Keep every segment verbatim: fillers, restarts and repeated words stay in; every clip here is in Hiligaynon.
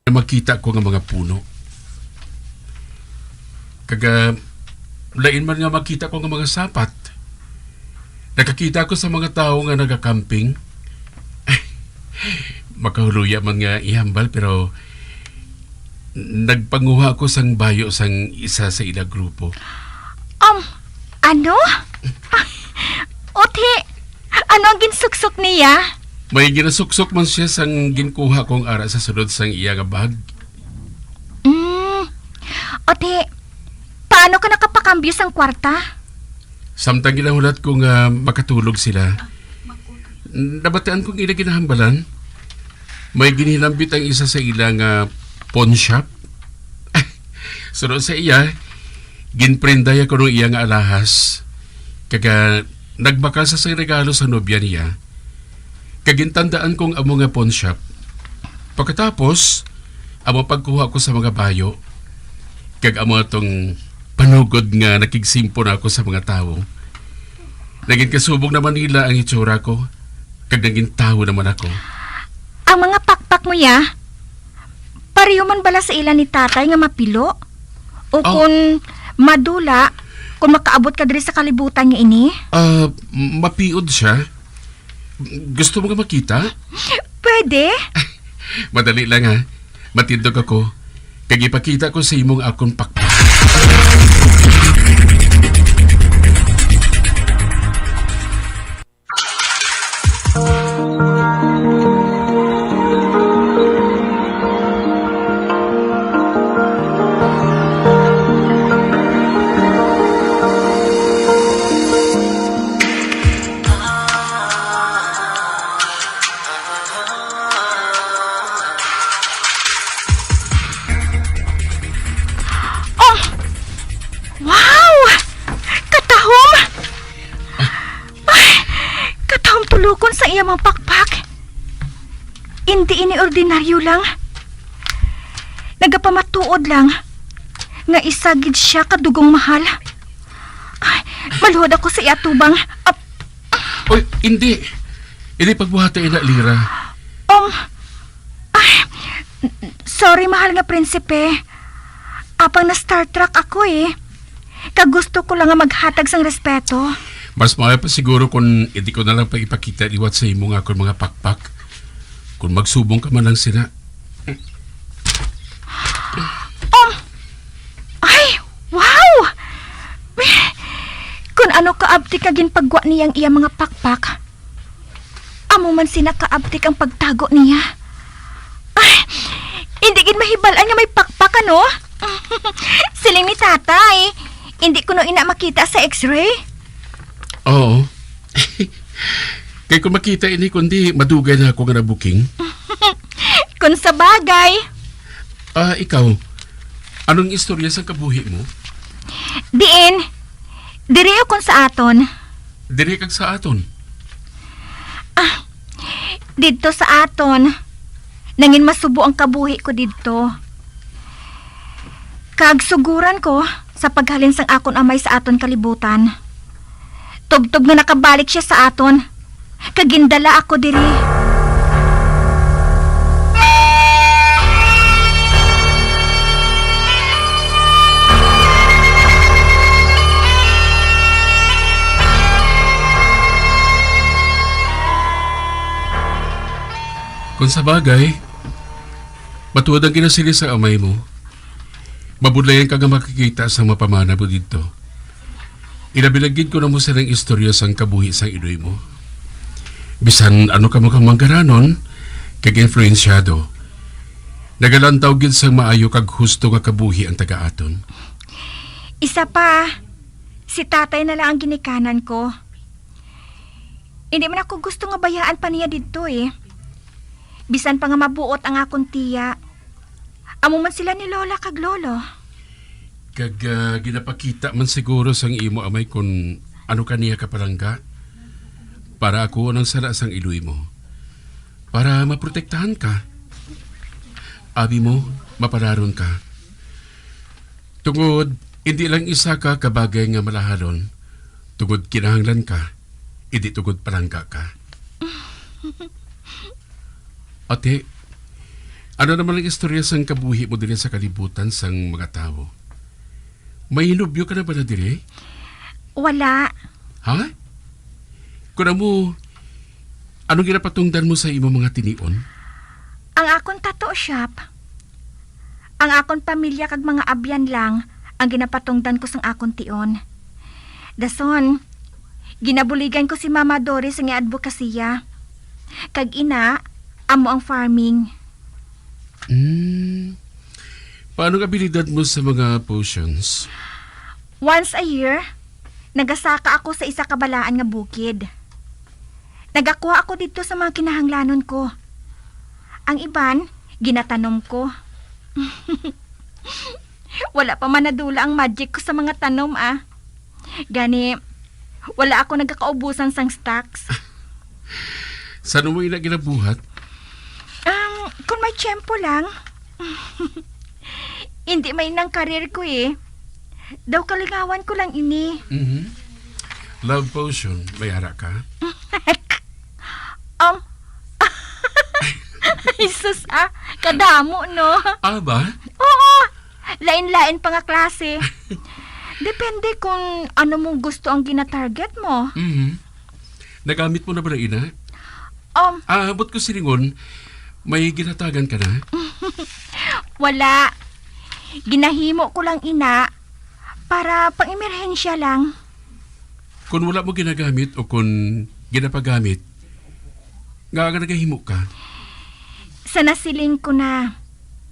nga makita ko nga mga puno. Kag, ah, lain man nga makita ko nga mga sapat. Nakakita ko sa mga tawo nga nagakamping. Makahuloya man nga ihambal, pero nagpanguha ko sang bayo sang isa sa ila grupo. Um, ano? Uti, ano ang ginsuksok niya? May ginasuksok man siya sang ginkuha kong ara sa sulod sang iya nga bag. Mm. Uti, paano ka nakapakambyo sang kwarta? Samtang ginahulat ko nga makatulog sila, nabatian kong ila ginahambalan. May ginhinambit ang isa sa ila nga pawn shop. Suno sa iya, ginprinday ako ng iya nga alahas. Kag, ah, nagbakal sa sang regalo sa nobya niya. Kag gintandaan kong amo nga pawn shop. Pagkatapos, amo pagkuha ko sa mga bayo. Kag amo atong panugod nga nakigsimpo na ako sa mga tawo. Naging kasubong naman nila ang itsura ko, kag naging tawo naman ako. Ang mga pakpak mo, ya, pareho man bala sa ila ni tatay nga mapilo? O Oh. Kun madula, kung makaabot ka diri sa kalibutan nga ini? Ah, m-, mapiod siya. Gusto mo nga makita? Pwede? Madali lang, ha. Matindog ako. Kag ipakita ko sa imong akong pakpak. Oh! Wow! Katahom! Ay, katahom tulukon sa iya mga pakpak. Indi ini ordinaryo lang. Nagapamatuod lang nga isa gid siya ka dugong mahal. Ay, maluhod ako sa iya tubang. Ap- Oy, hindi. Hindi pagbuhata ina, Lira. Um, ay, sorry, mahal nga prinsipe. Apang na-star-struck ako, eh. Kag gusto ko lang nga maghatag sang respeto. Mas maayo pa siguro kung hindi ko na lang pa ipakita liwat sa imo nga akon mga pakpak. Kung magsubong ka man lang sina. Um, ay, wow! Kun ano kaabtik nga ginpagwa niya ang iya mga pakpak. Amo man sina kaabtik ang pagtago niya. Ay, hindi gid mahibal-an nga may pakpak, ano? Siling ni tatay, hindi kuno ina makita sa X-ray. Oo. Kay kung makita ini, kundi madugay na ako nga nabuking. Kung sa bagay. Ah, ikaw, anong istorya sa kabuhi mo? Diin, diri o kung sa aton? Diri kag sa aton? Ah, didto sa aton. Nangin masubo ang kabuhi ko didto. Kag suguran ko sa paghalin sang akon amay sa aton kalibutan. Tubtob nga nakabalik sia sa aton, kag gindala ako diri. Kung sa bagay, matuod ang ginasiling sang amay mo. Mabudlayan ka nga makakita sang mapamana mo didto. Ilabi na gid kon amo sila ang istorya sang kabuhi sang iloy mo. Bisan ano ka mo ka manggaranon, kag influensyado, nagalantaw gid sang maayo kag husto nga kabuhi ang taga-aton. Isa pa, si tatay na lang ang ginikanan ko. Hindi man ako gusto nga bayaan pa niya didto, eh. Bisan pa nga mabuot ang akon tiya, amo man sila ni Lola kag Lolo. Kag, ah, ginapakita man siguro sang imo amay kon ano ka niya kapalangga, para ako ang sala sang iloy mo, para maprotektahan ka. Abi mo, mapalaron ka. Tungod, hindi lang isa ka kabagay nga malahalon, tungod kinahanglan ka, hindi tungod palangga ka. Ate, Ano naman ang istorya sang kabuhi mo diri sa kalibutan sang mga tawo? May hinubyo ka na bala diri? Wala. Ha? Kun amo, anong ginapatungdan mo sa imong mga tinion? Ang akon tattoo shop. Ang akon pamilya kag mga abyan lang ang ginapatungdan ko sang akon tion. Dason, ginabuligan ko si Mama Doris sang iya adbokasiya. Kag ina, amo ang farming. Hmm. Paano ang abilidad mo sa mga potions? Once a year, nagasaka ako sa isa ka balaan nga bukid. Nagakuha ako didto sa mga kinahanglanon ko. Ang iban, ginatanom ko. Wala pa man nadula ang magic ko sa mga tanom, ah. Gani, wala ako nagakaubusan sang stocks. San-o mo ina ginabuhat? Um, kung may tiyempo lang. Hindi may nang career ko, eh. Daw kalingawan ko lang ini. Mhm. Love potion, may ara ka? Um, ay, sus, ah. Kadamo, no? Ah, ba? Oo. Lain-lain pa nga klase. Depende kung ano mong gusto ang ginatarget mo. Mhm. Nagamit mo na ba na ina? Um, Ah, ambot ko silingon, may ginatagan ka na? Wala. Ginahimo ko lang ina para pang-emerhensya lang. Kung wala mo ginagamit o kung ginapagamit, nga nga nagahimo ka? Sa nasiling ko na,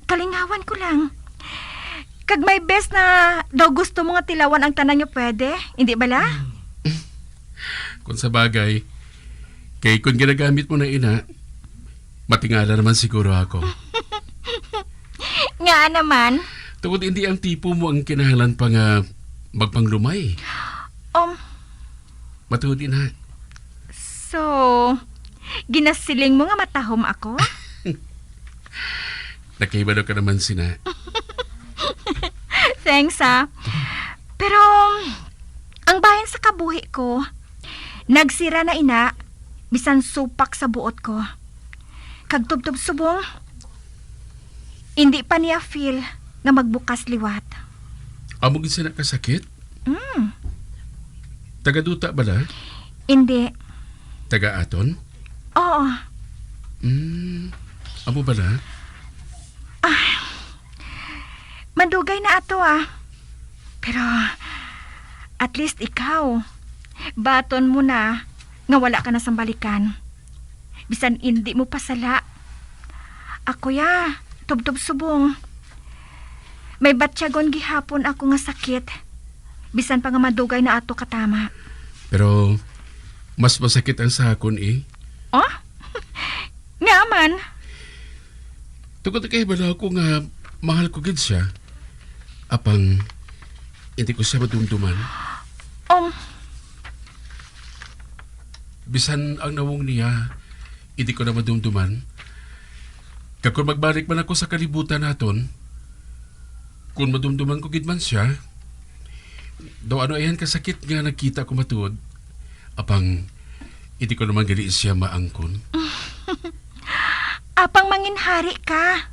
kalingawan ko lang. Kag may best na daw gusto mo nga tilawan ang tanan nga pwede, hindi bala? Kung sa bagay, kay kung ginagamit mo na ina, matingala naman siguro ako. Nga naman? Tungod hindi ang tipo mo ang kinahanglan pa nga magpanglumay. Um, Matuod ina. So, ginasiling mo nga matahom ako? Nakahibalo ka naman sina. Thanks, ha. Pero, ang bahin sa kabuhi ko, nagsira na ina, bisan supak sa buot ko. Kag tubtob subong, hindi pa niya feel nga magbukas liwat. Amo gid sina kasakit? Mm. Taga duta bala? Hindi. Taga aton? Oo. Mm. Amo bala? Ah, madugay na ato, ah. Pero at least ikaw, baton mo na nga wala ka na sang balikan. Bisan indi mo pa sala. Ako ya, tubtob subong. May batyagon gihapon ako nga sakit. Bisan pa nga madugay na ato katama. Pero mas masakit ang sa akon, eh. Oh? Nga man? Tungod kay bala ko nga mahal ko gid siya. Apang, hindi ko siya madumduman. Um. Bisan ang nawong niya, hindi ko na madumduman. Kag kung magbalik man ako sa kalibutan naton, kung madumduman ko gid man siya, daw ano ayan kasakit nga nagkita ko matuod, apang hindi ko naman gali siya maangkon. Apang manginhari ka.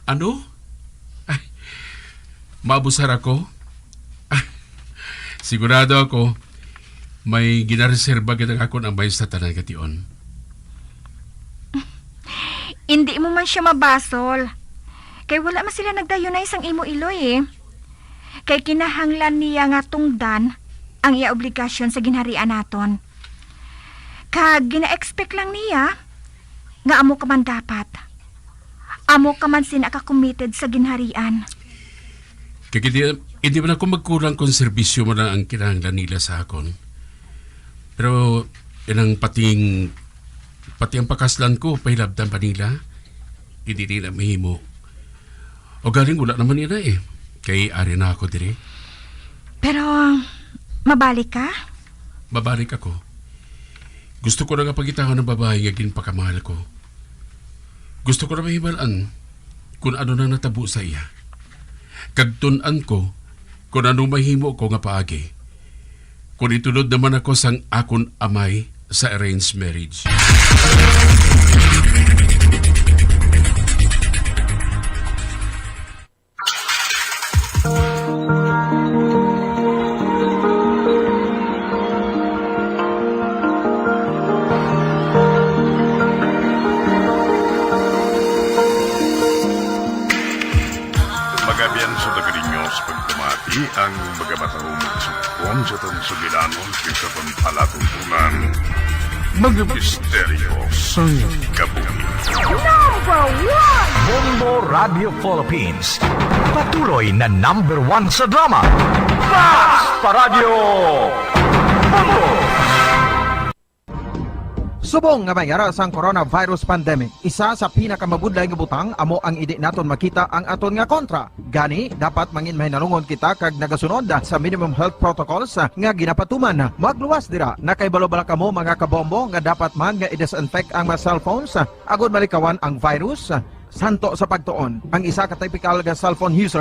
Ano? Ay, maabusar ako? Ah, sigurado ako, may ginareserba gid ang akon amay sa tanan nga tion. Indi mo man siya mabasol. Kay wala man sila nagdayunay sang imo iloy, eh. Kay kinahanglan niya nga tungdan ang iya obligasyon sa ginharian naton. Kag gina-expect lang niya nga amo ka man dapat. Amo ka man sina ka committed sa ginharian. Kay hindi, hindi man ako magkulang kung serbisyo mo lang ang kinahanglan nila sa akon. Pero inang pating, pati ang pakaslan ko, pahilabtan pa nila. Hindi nila mahimo. O galing wala naman nila eh. Kay ari na ako diri. Pero, mabalik ka? Mabalik ako. Gusto ko na nga pagitahon ang babae nga ginpakamahal ko. Gusto ko na mahibalaan kung ano na natabo sa iya. Kag tun-an ko kung ano mahimo ko nga paagi. Kung itulod naman ako sang akon amay sa arranged marriage. Mga misteryo sang kabuhi. Number one! Bombo Radio Philippines. Patuloy na number one sa drama. Basta Radyo Bombo! Subong nga may ara sang coronavirus pandemic, isa sa pinakamabudlay nga butang amo ang indi naton makita ang aton nga kontra. Gani, dapat mangin mahinalungon kita kag nagasunod sa minimum health protocols nga ginapatuman. Magluwas dira, nakahibalo bala kamo, mga kabombo, nga dapat man nga i-disinfect ang mga cellphones agud malikawan ang virus? Santo sa pagtuon, ang isa ka typical nga cellphone user